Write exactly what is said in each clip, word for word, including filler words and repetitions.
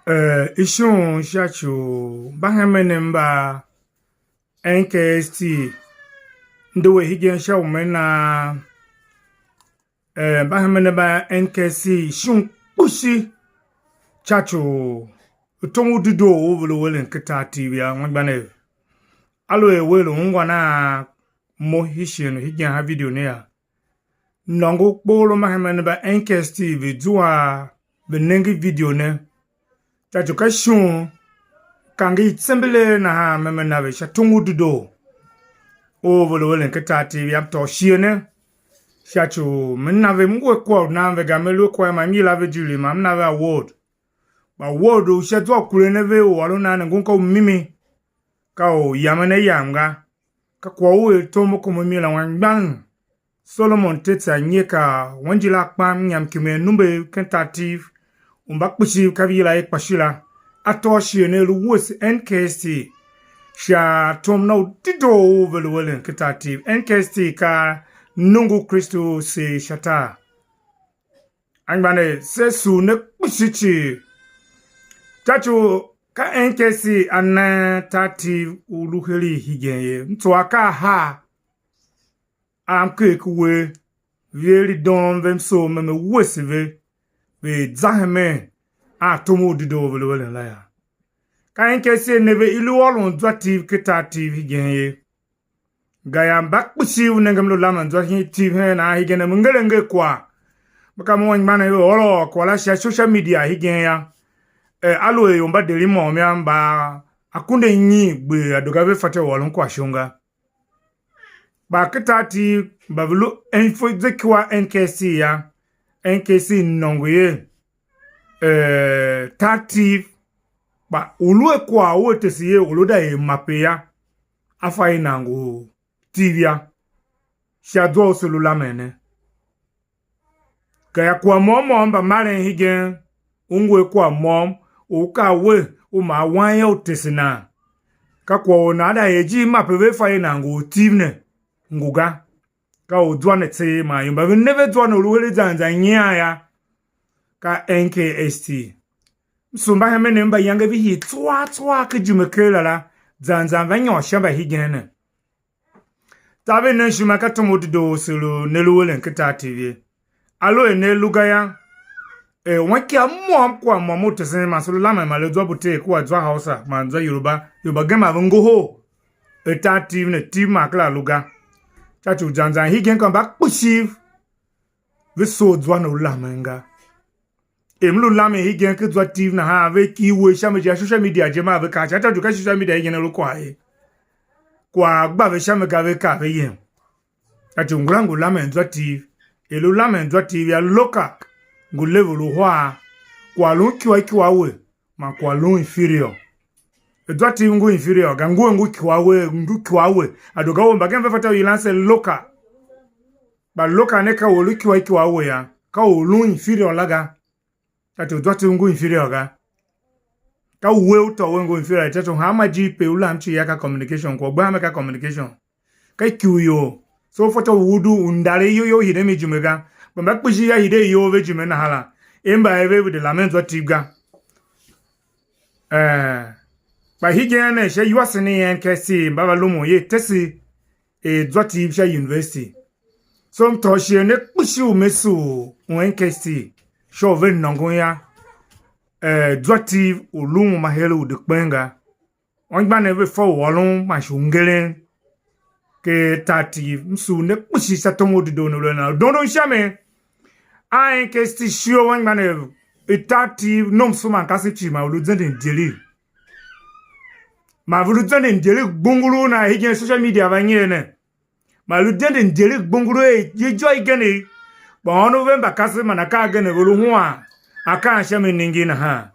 Eh, ishon sha ci u mbahemenev mba N K S T, m de we hegen sha u me na, eh, mbahemenev mba N K S T ishon kpishi sha ci u tom u dedoo u ve lu eren ken tar T V a anmgbianev. Aluer wea lu ungwan a mo hishighe u hegen ha video ne yô, nôngo kpoghol u mbahemenev mba N K S T ve zua ve nenge video ne. Sha ci u ka shon kange i tsembelee nahan me me na ve sha tom u dedoo u ve lu eren ken tar T V a, m tôô shighe ne sha ci u me na ve, m ngu a kwagh u nan ve ga, me lu a kwagh man m yila ve ijir man m na ve award. Kpa award u sha zwa u kuren a ve u ôron nan ne ngun ka u mimi, ka u yamen a yam ga. Ka kwagh u er tom u kuma mi la anmgbian Solomon Tetsa Nyeka, wanjir a kpam nyam kimen number ken tar T V, u mba kpishi ka ve yila er Kpashila, a tôô shighe ne lu wuese N K S T sha tom na u dedoo u ve lu eren ken tar T V. N K S T ka nongo u Kristu u seer sha tar. Anmgbianev, se sugh ne kpishi cii. Sha ci u ka N K S T a ne tar T V u lu heregh hegen ye. M tso akaa ahar a m ker ku uwegh, ve er i doon ve, m soo meme wese ve, ve za hemen a tom u dedoo ve lu eren la yô. Ka N K S T ne ve i lu ôron zwa T V ken tar T V hegen ye. Gayô, mba kpishi u nenge m lu lamen zwa hen T V hen nahan hegen ne, m ngeren nger kwagh. Me ka me ungwa anmgbianev ve ôr kwagh la sha social media hegen yô. Eh, aluer ior mba deri môm yô, mba akunduanyiin gbe a due ga ve fatyô u ôron kwagh shon ga. Kpa ken tar T V mba ve lu info zeki wa N K S T yô, N K S T nôngo er, eh, tar T V, kpa u lu a kwagh u a tese ye, u lu da er mape yô, a fa er nan ngu T V yô, sha zwa u se lu lamen ne. Gayô, kwagh môm môm mba maren hegen, u ngu a kwagh môm u ka we u ma wan yô u tese nan. Ka kwagh u nan da er ijir mape ve fa er nan ngu T V ne, ngu ga. Ka u zwa ne tseegh man ior mba ve ne ve zwa ne u lu heregh zan zan nyian yô, ka N K S T. M sugh mbahemenev mba yange ve hii tsuaa tsuaa ken ijime ker la la, zan zan va nyôr sha mba hegen ne. Taver nen ishima ka tom u dedoo u se lu ne lu eren ken tar T V ye. Aluer ne lu ga yô, er wankia môm kua môm u tesen man se lu lamen ma lu zwa Buter kua zwa Hausa man zwa Yoruba, ior mbagenev ve ngohol er tar T V ne, T V ma kera lu ga. Sha ci u zan zan hegen ka mba kpishi ve soo zwa ne u lamen ga. Er m lu lamen hegen ken zwa T V nahan, ve kighir uwegh sha mi je, social media je, maa ve kaa sha, sha ci u ka social media igen a lu kwagh ye. Kwagh gba ve sha mi ga, ve kaa ve yem. Sha ci u ngula ngu lamen zwa T V. Er lu lamen zwa T V a local ngu level uhar, kwagh lun ikyua ikyua we, man kwagh lun inferior. Zwa T V ngu inferior ga, ngu a ngu ikyua we, ngu ikyua we. A due ga we, mbagenev ve fatyô u yilan se local. Kpa local ne ka u lu ikyua ikyua we yô, ka u lun inferior la ga. Sha ci u zwa T V ngu inferior ga. Ka u we u tôô we ngu inferior, sha ci u hanma ijiir pe u lam cii yô, ka communication, kwagh gbe hanma ka communication. Ka ikyuuyol. So u fatyô u u du u ndar iyol you hide mi ijime ga. Kpa mba kpishi yô, hide iyol ve ijime nahan la, er mba ve de lamen zwa T V ga. Eh, kpa hegen ne sha iwasen i N K S T mba va lumun ye tese er zwa T V sha university. So m tôô shighe ne kpishi u me sugh u N K S T sha u ve nôngon yô, eh, zwa T V u lu uma heregh u de kpen ga. Anmgbianev ve fa u ôron man shi u ngeren ken tar T V. M sugh ne kpishi sha tom u dedoo ne lu a nan. U dondon sha mi, a N K S T shighe u anmgbianev i tar T V nomso man kasev cii, man ve lu zenden idyelegh. Man ve lu zenden idyelegh gbunguru nan hegen social media va nyer ne. Man lu zenden idyelegh gbunguru er ijô igenegh, kpa ônov ve mba kasev man akaa agenegh ve lu huan akaa sha mi ningir nahan.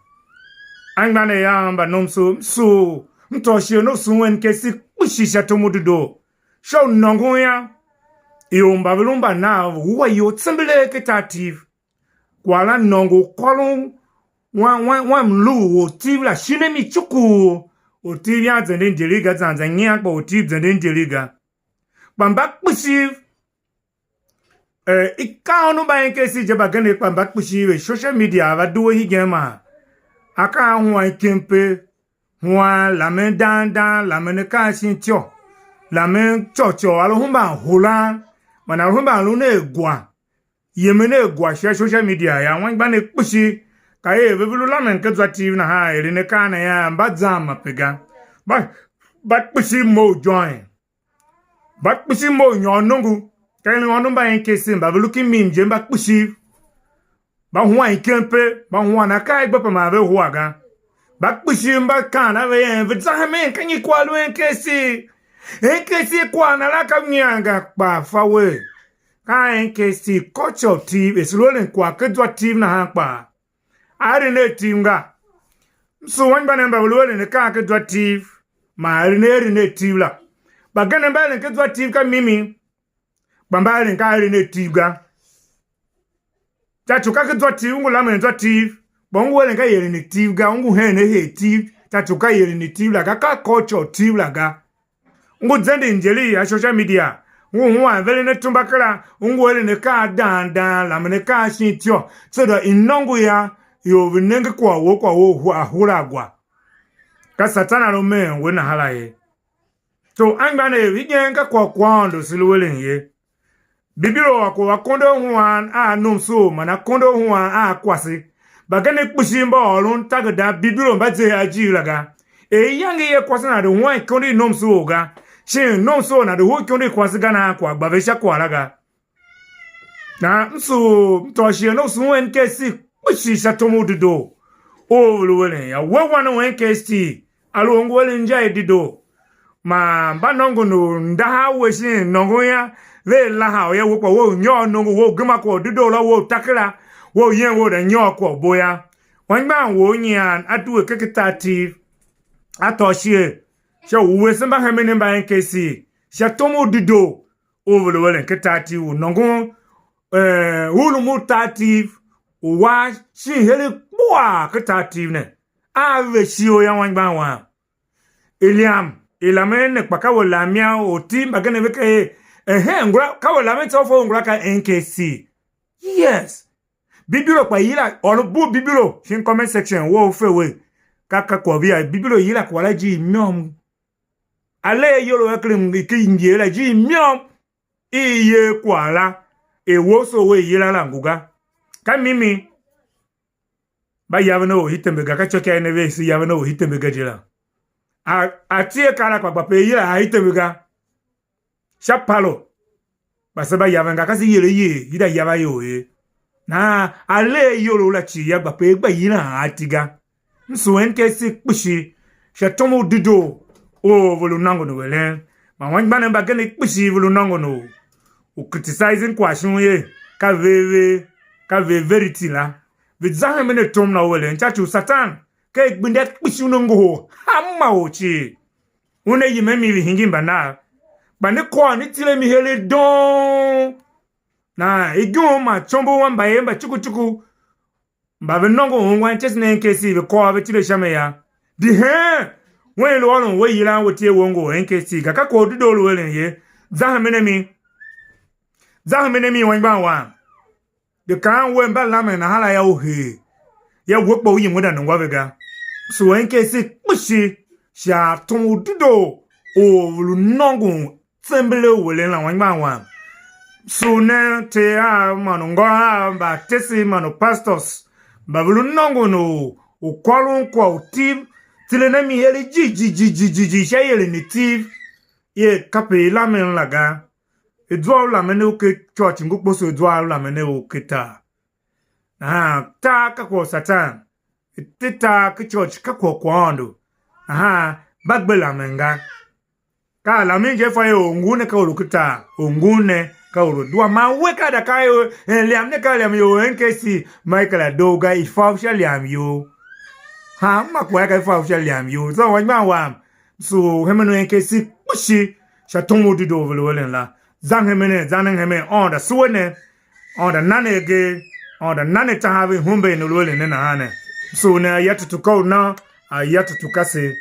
Anmgbianev av mba nomso, m sugh, m tôô shighe ne u sughun N K S T kpishi sha tom u dedoo, sha u nôngon yô, ior mba ve lu mba nan ve wua iyol tsembelee ken tar T V. Kwagh la nôngo u kôron wan, wan, wan mlu u T V la shin a mi cuku. U T V a zenden idyelegh ga, zan zan nyian kpa u T V zenden idyelegh ga. Kpa mba kpishi, eh, i ka ônov mba N K S T je mbagenev, kpa mba kpishi ve social media va due hegen man Akaa a huan ikempe, huan lamen dang dang, lamen akaa shin ityô, lamen côghcôugh, a lu hemban hulan, man a lu hemban lun a gwa, yemen a gwa sha social media yô, anmgbianev kpishi, ka er ve, ve lu lamen ken zwa Tiv nahan, eren akaa ne yô, mba zan mape ga. Mba, mba kpishi mough join. Mba kpishi mough nyôr nongo, ka eren ônov mba N K C mba ve lu ken mim je, mba kpishi, mba huan ikempe, mba huan akaa a gbe pe man ve hua ga. Mba kpishi mba kaan a ve er, ve za hemen, ka nyi kwagh lu N K C? N K C kwagh na la ka nyian ga, kpa fa wer. Ka N K C culture Tiv, er se lu eren kwagh ken zwa Tiv nahan kpaa. A eren a Tiv nga. M sugh anmgbianev mba ve lu eren akaa ken zwa Tiv, man eren a eren a Tiv la. Mbagenev mba eren ken zwa Tiv ka mimi, kpa mba eren ka eren a Tiv ga. Sha ci u ka ken zwa Tiv, u ngu lamen zwa Tiv, kpa u ngu eren ka eren a Tiv ga, u ngu hen a her Tiv, sha ci u ka eren a Tiv la ga, ka culture Tiv la ga. U ngu zenden injeri ya social media, u ngu huan veren atumba kera, u ngu eren akaa dang dang, lamen akaa shin ityô, so that i nôngo ya, ior ve nenge kwagh wou, kwagh wou hua, hura gwa. Ka Satan a lu meen we nahan la ye. So, anmgbianev, igen ka kwagh u kwaghaôndo se lu eren ye. Bibilo a kua akondo a huan a nomso man akondo a huan a kwase. Mbagenev kpishi mba ôron takerada Bibilo mba ze a ajiir la ga. Er iyange i kwase nana de huan ikondo i nomso ga, shin nomso nana de hua ikondo i kwase ga, nahan kwagh gba ve sha kwagh la ga. Nahan m sugh, m tôô shighe ne u sughun N K C kpishi sha tom u dedoo u ve lu eren yô. We wan u N K C, a lu u ngu eren inja i dedoo. Man mba nôngon u ndaha we shin nôngon yô, vea laha u yô, we kpa we u nyôr nongo, we u gema kwagh u dedoo la, we u ta kera, we u yen we u da nyôr kwagh u bo yô. Anmgbian wou u nyian a due ken ken tar Tiv, a tôô shighe sha u wuese mbahemenev mba N K C sha tom u dedoo u ve lu eren ken tar Tiv, u nôngon, eh, u lumun tar Tiv, u wa shin heregh kpuaa ken tar Tiv ne. A ve shighe u yô, anmgbian wam. Iliam, ilamen ne kpa ka we lam ian u Tiv mbagenev ve kaa er, ehen, ngula, ka we lamen tsô u fe u ngula ka N K C. Yes. Bibilo kpa yila, or bu Bibilo shin comment section, we u fe we. Ka, ka kwagh via, Bibilo yila kwagh la ijir môm. A le ayol a ken mnger la ijir môm, i yer kwagh la, er we u soo we yila la ngu ga. Ka mimi, mba yaven a orhitembe ga, ka ityôkyaa i ne ve ese yaven a orhitembe ga je la. A, a tsie kar la kpa gba pe yila a orhitembe ga. Sha Palo, kpa se mba yaven ga, ka se yere yer, i da yav a ior ye. Nahan a le a iyolough la cii yô, gba pe i gba yilan a iti ga. M sugh N K C kpishi sha tom u dedoo u ve lu nôngon u eren. Man anmgbianev mbagenev kpishi ve lu nôngon u, u criticizing kwagh shon ye, ka ve ve, ka ve verity la. Ve za hemen a tom na u eren, sha ci u Satan, ka i gbenda kpishi una ngohol hanma or cii. Una yem a mi ve hingir mbanav, kpa ne kôr ne tile mi heregh doon. Nahan igyon man tsombor wam mbayev mba cuku cuku, mba ve nôngo ungwan ityesen N K C ve kôr ve tile sha mi yô. Di heen wen lu ôron we yilan we tie we ongo N K C ga, ka kwagh u dedoo lu eren ye. Za hemen a mi. Za hemen a mi, anmgbian wam. De kaan wer mba lamen nahan la yô, u hee. Yô, we kpa u yem u da nungwa ve ga. So N K C kpishi sha tom u dedoo u ve lu nôngon tsembelee u eren la, anmgbian wam. Sugh nen Ter av man ungô av, mbatesen man upastors mba ve lu nôngon u, u kôron kwagh u Tiv, tilen a mi heregh jighjigh jighjigh jighjigh sha ieren i Tiv, i er kape i lamen la ga. I zua u lamen u ken church ngu kposo i zua u lamen u ken tar. Nahan tar ka kwagh u Satan, i te tar ken church ka kwagh u kwaghaôndo. Nahan mba gbe lamen ga. Ka a lamen je fa er or ngun ne ka or u ken tar, or ngun ne ka or u dua. Man we ka da ka ior, eh, liam ne ka liam ior N K C, ma i kera doo ga, i fa u sha liam you. Hanma kwagh ka i fa u sha liam you. So, anmgbian wam, so hemen u N K C kpishi sha tom u dedoo u ve lu eren la. Zan hemen, zan hemen, Aôndo a sue ne, Aôndo a na ne agee, Aôndo a na ne tahav i humbe i ne lu eren ne nahan ne. So ne aya tutu ka u nan, aya tutu ka se.